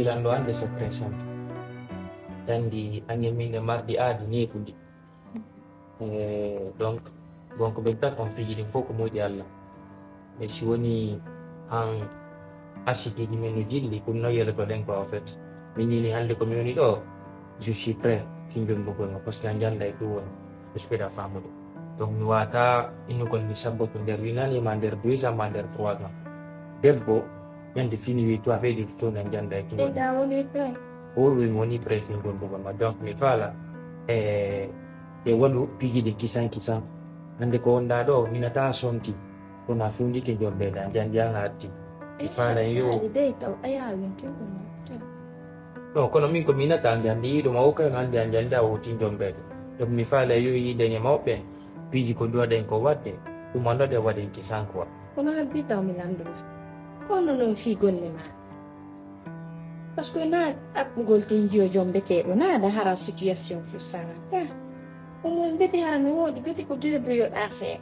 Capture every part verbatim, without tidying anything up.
Tan ɗo hannde c'est présent. Tan ndi ange min e mardi aadi neeɓundi. Eh, donc, donc ɓe ta kon piiji ɗin fof ko moƴƴi Allah. Mais si woni han asikeeji men no jilli, ko no yelotoɗen ko en fait. Min ni hannde ko mi woni ɗo, je suis prêt, fin jombugol ma, parce que a njannda e ɗum woni, ɓe suɓeɗa faamude. Donc mi wata innugol mi sabboto nder winani ma nder deux ans ma nder trois ans. Debbo, ñande fini wi toi feyde to na njannda e ɗum woni. Ɓeyda woni prêt. O wi mi woni prêt fin jombugol ma. Donc mi faala, e, e waɗu piiji ɗi kisan kisan. Hannde ko wonɗa ɗo, minata sonti. Kono a fuundiike njombeede, a njanndiyaano a artii. Mi faala en yo. Haali dey taw, a yaawi en, to ɗum artii. Non, kono min ko mi nata njanndiiɗo ma, o kay no anndi a njannda, a woti njombeede. Donc mi faala en yo yiiden e mawɓe ɓen, piiji ko duwaɗen ko waɗde, ɗum annoɗen waɗen ki sankuwa. Kono habbi taw mi lannduma. Kono noon fii golle ma. Parce que na ɗaɓɓugol tun jiyo jombeteeɗo, na da hara situation fu sara. Ka, o mo mbete hara no woodi, bete ko débrouille ɗa seeɗa.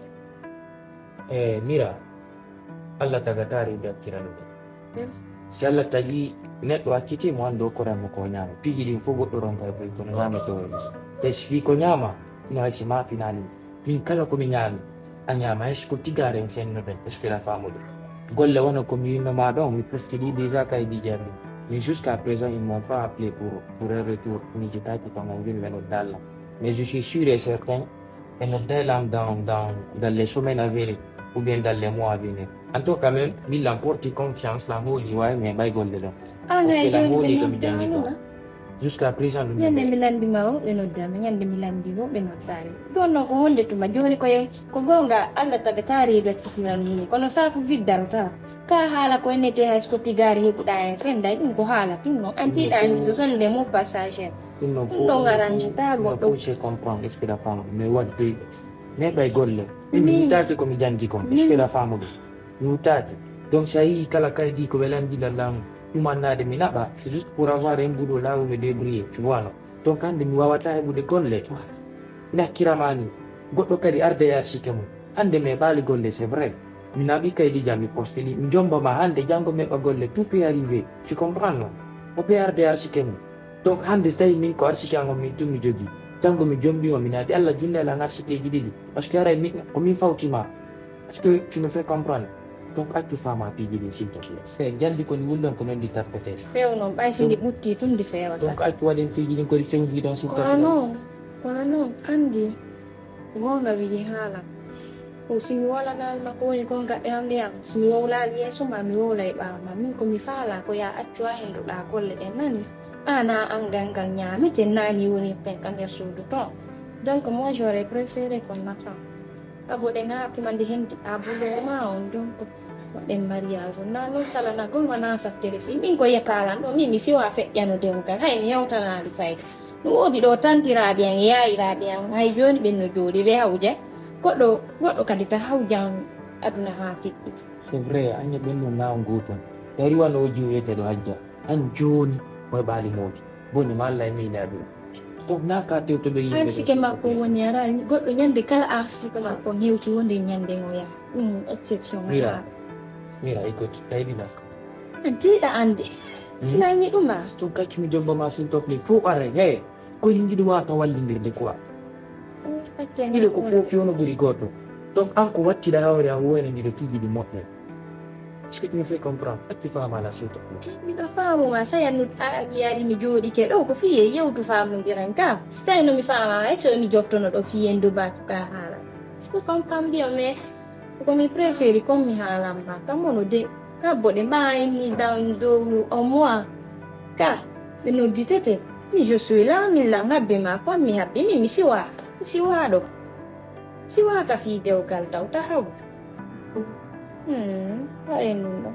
E mira, Allah tagata reedu acciranude. Si Allah tagi neɗɗo acciti mo, anndu o koran mo ko o ñaama. Piiji ɗin fof goɗɗo ronka e boy kono ñaama to woni. Te si fii ko ñaama, ina hay si ma finani. Min kala ko mi ñaami, a ñaama. Est-ce que tigare en senno ɓen? Est-ce que la faamude? Golle wano ko mi winno ma ɗon, mi postili déjà kay di jarni. Mais jusqu'à présent, ils m'ont pas appelé pour, pour un retour. Mi jitaaki ton on joni ɓe nodda Allah. Mais je suis sûr et certain, ɓe nodday lam dans, dans, dans les semaines à venir, ou bien dans les mois à venir. En tout cas, même, mi lam porti confiance, la mooli wawi, mais ɓay golle ɗon. Ah, parce que la mooli ko mi janngi ko. Jusqu'à présent, ɗum ñande mi lanndi ma o, ɓe nodda ma. Ñande mi lanndi o, ɓe noddaali. Ɗon noon ko wonde tuma. Jooni ko ye-, ko goonga, Allah tagata reedu accitinan min. Kono saafu biddarta. Ka haala ko ennete hay so ko tigaari heɓuɗa en sennday, ɗum ko haala tun noon. An tiiɗa anndi so sonde mo passage en. Ɗum noon ɗum ɗon arrange ta goɗɗo. Fof je comprends, est-ce que la femme, mais waɗde neɓay golle. Min mi yiɗaaki ko mi janngi kon, est-ce que la femme ɗum? Mi wutaaki. Donc, si a yii kala kaydi ko welandi lallaamu, ɗum annade mi naɓa, c'est juste pour avoir un boulot là où me débrouiller, tu vois, non? Donc, hannde mi waawata heɓude golle. Mi nakkirama ni, goɗɗo kadi arde e arsike mum. Hannde mi heɓaali golle, c'est vrai. Mi naɓi kaydi jam, mi postili, mi jomba ma hannde, janngo mi heɓa golle, tout peut arriver. Tu comprends, non? O peut arde e arsike mum. Donc, hannde so tawi min ko arsike an on min tun mi jogii, janngo mi jombi ma, mi naati Allah junne lan arsikeeji ɗiɗi. Parce que haray mi, ko min fawti ma. Est-ce que tu me fais comprendre? Donc, accu faama piiji ɗin, s'il te plaît. Se jandi ko ni wulɗon ko non ɗi tarpete. Few noon, ɓay si ndi ɓutti tun ndi fewata. Donc, accu waɗen piiji ɗin ko ɗi fewji ɗon, s'il te plaît. Kono noon, kono noon, anndi, goonga wiji haala. Ko si mi wala naal ma ko woni kon gaɓɓe am ɗi am, si mi wowlaali yeeso ma, mi wowlay ɓaawo ma. Min ko mi faala ko ya accu a henduɗaa golle ɗen nani. Ana an gangal ñaamete nani woni pen ka nder suudu ton. Donc, moi, j'aurais préféré qu'on attend. Abo ɗe ŋaapima nde hendi abulo ma on donc waɗen mariage on. Na non sala na goma na sattere fi. Min ko yetalan ɗo, min mi siwa feƴƴano dewgal. Hay mi hewtanaali fayda. No woodi ɗo tantiraaɓe an e yaayiraaɓe an. Hay jooni ɓen no jooɗi ɓe hawja. Goɗɗo, goɗɗo kadi ta hawjan aduna haa fiɗɗiti. C'est vrai, an e ɓen no na on gooton. Dari wano o jiwete ɗo hajja. An jooni, moy ɓaali moodi. Boni ma Allah e miila ɗum. Ɗum na ka tewtoɓe yimɓe. Arsike makko woni ara, goɗɗo ñande kala arsike makko hewti wonde ñande o yaha. Ɗum exception. Mira. Mira, écoute, tawi ɗi nak. An tiiɗa ande. Hmm? Sina ni ɗum a. Ɗum kaccu mi jomba ma, s'il te plaît. Fof ɓare, hey. Ko yimɓe ɗum wata wallindirde quoi. Ɗiɗo ko fof fewno ɓuri gooto. Donc, an ko wattiɗa hoore an woni ndiɗo tigi ɗi moƴƴa. Est-ce que tu me fais comprendre? Est-ce que tu fais mal à ce truc? Miɗo faamu ma, sa yannu a wiyaɗi mi jooɗike ɗo, ko fiye yewtu faamundiren ka. Si tawi no mi faama, ay so mi jottono ɗo fiye ndu baatu ka haala. Tu comprends bien, mais ko mi préféré comme mi haalan ma, kam mono de. Habbo ɗe mbaawini dans deux mois. Ka, ɓe nodditete. Mi je suis là, min lan habbe ma, kon mi habbe, min mi siwa. Mi siwa ɗo. Siwa ka fii dewgal taw ta haw. Hmm, haɗen ɗum ɗo.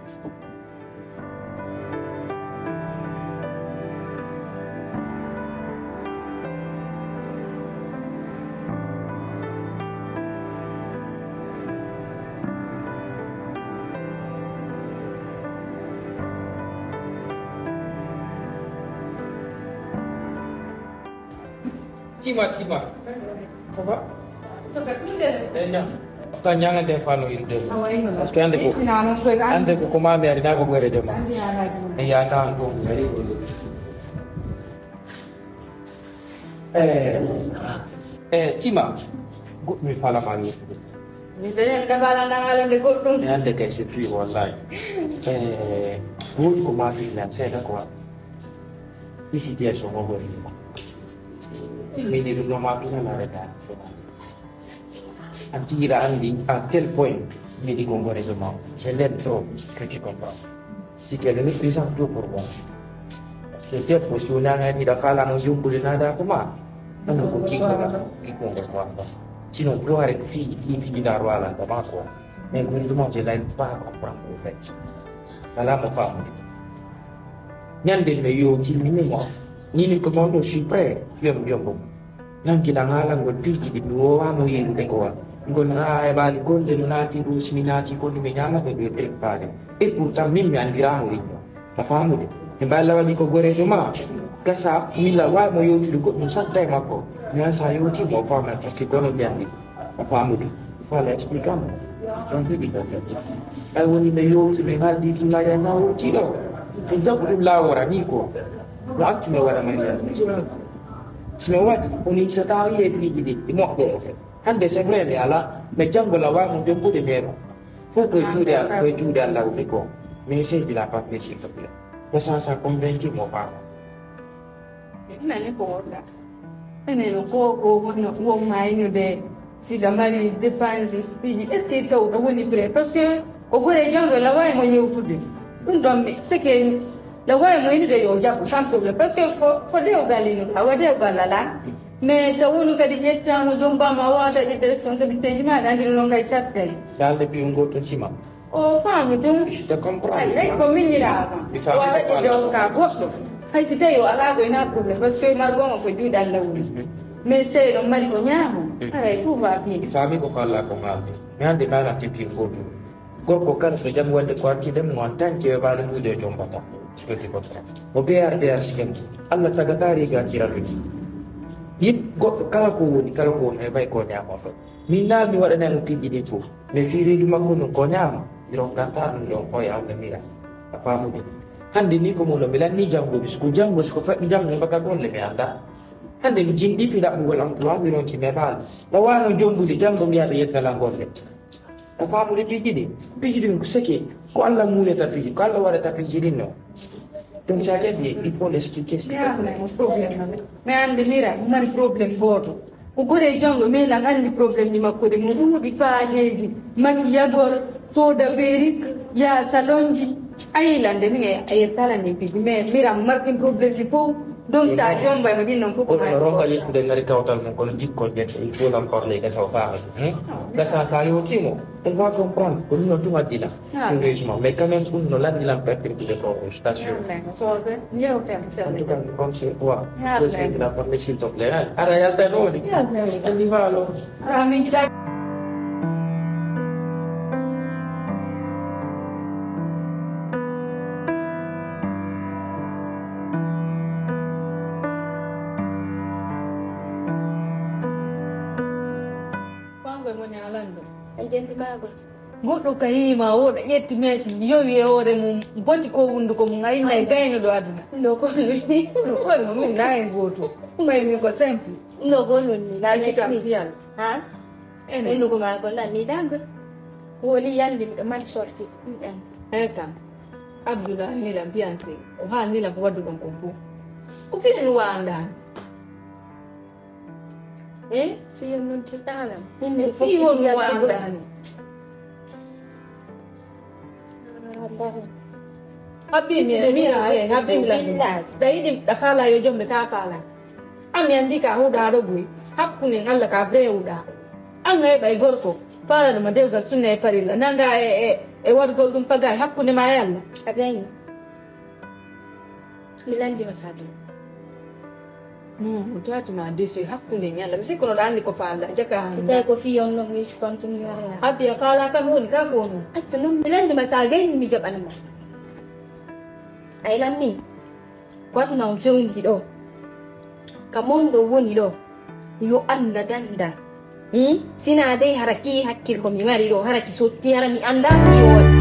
Tima, tima. Ça va? Eh, non. Ka ñaŋa de falo irde. Parce que ande ko, ande ko kuma mi ari na ko gore de ma. E ya na ko. Eh, eh, Tima. Go mi fala ma ni. Mi de da fala na ala de ko dum. E ande ke je suis wallahi. Eh, go ko ma fi na se da quoi. Ici dia so mo go. Mi ni no ma tu na la reta. A tigi aɗa anndi à quel point mi yiɗi ko ngoreyde ma. Je l'aime trop, que tu comprends. Si qu'elle est méprisante tout pour moi. Parce que debbo si wonaa ngam yiɗa faalaama yumbude naada ko ma. Ɗum ko kikkol kikkol ko am. Sinon ko hare fi fi fi dar wala ko ma ko. Mais ko ɗum je l'aime pas comprendre au fait. Wala mo faamude. Ñande mi yewtini mo. Nini ko mon ɗo je suis prêt. Yom yom. Nanki na ŋaalangol piiji ɗi mi woowaano yiirude ko wa. Ngol haa heɓaali golle no naati ɗum, si mi naati ko ɗum mi ñaamata ɗum e nder paale. Et pourtant min mi anndiraano ɗum. A faamude? E mballa waɗi ko goreejo ma. Gasa min la waawi mo yewtude goɗɗum satta e makko. Mi an sa yewti mo o faama parce que kono mi anndi. A faamude? Fala explique mo. Donc ɗi ko fete. Ay woni mi yewti mi ngaldi fi laya na wuti ɗo. E jaɓu ɗum laawora ni ko. No accu mi waɗa men. Si mi waɗi, o miijata o yi'e piiji ɗi, ɗi moƴƴere. Hannde c'est vrai mi alaa, mais janngo la waawi mo jokkude mi heɓa. Fof koye juuɗe Al-, koye juuɗe Allah woni ko. Mais essaye de la parler s'il te plaît. Ko ça, ça convaincu mo faama. Nani ko wonta. Enen ko, ko wonno, won maynude. Si ɗa mari dépense piiji, est-ce que tawɗo woni prêt? Parce que ko gure janngo la waawi mo yewtude. Ɗum ɗon mi, c'est que la waawi mo yiɗude yo jaggu, sans problème. Parce que ko, ko dewgal ino, awa dewgal alaa. Mais so wonu kadi ƴettaama, jombama, a waawata ƴetde responsabilité ji ma, nanndino noon kay cakkay. Daalde piiw ngol to cima. O faami ɗum. Je te comprends. Ay, ay, ko miñiraama. Mi faami ko waɗa ɗi ɗon ka goɗɗo. Hay si tawi o alaa ko ina kulle, parce que margo on ko juuɗe Allah woni. Mhm. Mais sey ɗon mari ko ñaamo. Mhm. Aray, tout va bien. Mi faami ko Allah ko haalde. Mi hannde maanaam te piiw ngol ɗum. Gorko kala so jam wonde ko hakkille mum en tant que weɓaali huunde o jombata. Sipeti ko tan. O beyaar beyaar sigen. Allah tagata riga tiraɓe. Yim goɗɗo kala ko woni, kala ko woni, heɓay ko ñaamo fay. Min naa mi waɗanay mo piiji ɗin fof. Mais fii reedu makko nun ko ñaama. Mi rokkanta ɗum ɗon koye Allah mira. A faamude. Hannde ni ko muno mi lanni janngo mi. Ko janngo si ko faɗi janngo mbaka golle mi annda. Hannde mi jinɗi fi ɗaɓɓugol emploi mi ronki metal. Ɗo wano jombude janngo mi yaɓe yettala golle. A faamude piiji ɗi. Piiji ɗin ko seke. Ko Allah muurata piiji. Ko Allah waɗata piiji ɗin no. Donc ça veut dire, il faut l'expliquer. Mi annda mo problème am. Mi anndi mira, mo mari problème gooto. Ko gure janngo, min lan anndi problème ji makko ɗi mo ɗuuɗi faa heewi. Makiyagol, sooda perruque, yaha salon ji. A yilande min e, a yettalande piiji. Mais mira, mo markin problème ji fof. Donc ça jomba mo ɗin noon fof ko kono no ronka yettude ngari kawtal mum, kono jikkol ƴette, il faut lan parler gasa o faama. Hmm? Gasa sa yewtimo, on va comprendre. Ko ɗum no tuma dila. Ah. Sérieusement. Mais quand même, ɗum no lanndi lan perpétuité ko station. Yewten, yewten, en tout cas, mi conseille quoi. Conseille de la parler, s'il te plaît. Hein? Ara yalta ɗo ni. Yalta. On y va alors. Amin. Fango mo ñalan ɗo. En jenti mago. Goɗɗo ka yiima o ɗa ƴetti meesi yowi e hoore mum boti ko hunduko mum a inna e gayno ɗo aduna. No ko nunni. No ko no min na en gooto. Mbay min ko simple. No ko nunni. Na kitam fiyal. Ha? Ene. Hunduko maako na mi dango. Woni yandi miɗo mari sorti. Ɗum en. Eyi kam. Abdoulaye nila fiancé. O ha nila ko waddu ɗon kon fof. Ko fini no waandaani. Eh? Si on non tirɗa halam. Min min fof si on waandaani. Habbimi e mira e habbimi la. Da yiɗi da fala yo jombe ka fala. Ami andi ka huda do buy. Hakkunen Allah ka bre huda. An ngai bay gorko. Fala do ma dewgal sunna e farilla. Nanga e e e wargol dum fagay hakkune ma e Allah. A gayni. Mi landi ma sadi. Non, toi tu m'as déçu hakkunde ñalla. Mi sikkuno ɗa anndi ko faalɗa jaka. Si tawi ko fii on non mi kontu mi wara. Abbi a faala kam woni ka ko non. Affe non mi landi ma sa gayni mi jaɓana ma. Ay lammi. Ko aduna on fewndi ɗo. Ka mon ɗo woni ɗo. Yo Allah danda. Hmm? Sina dey hara ki hakkil ko mi mari ɗo, hara ki sotti, hara mi anda fi o.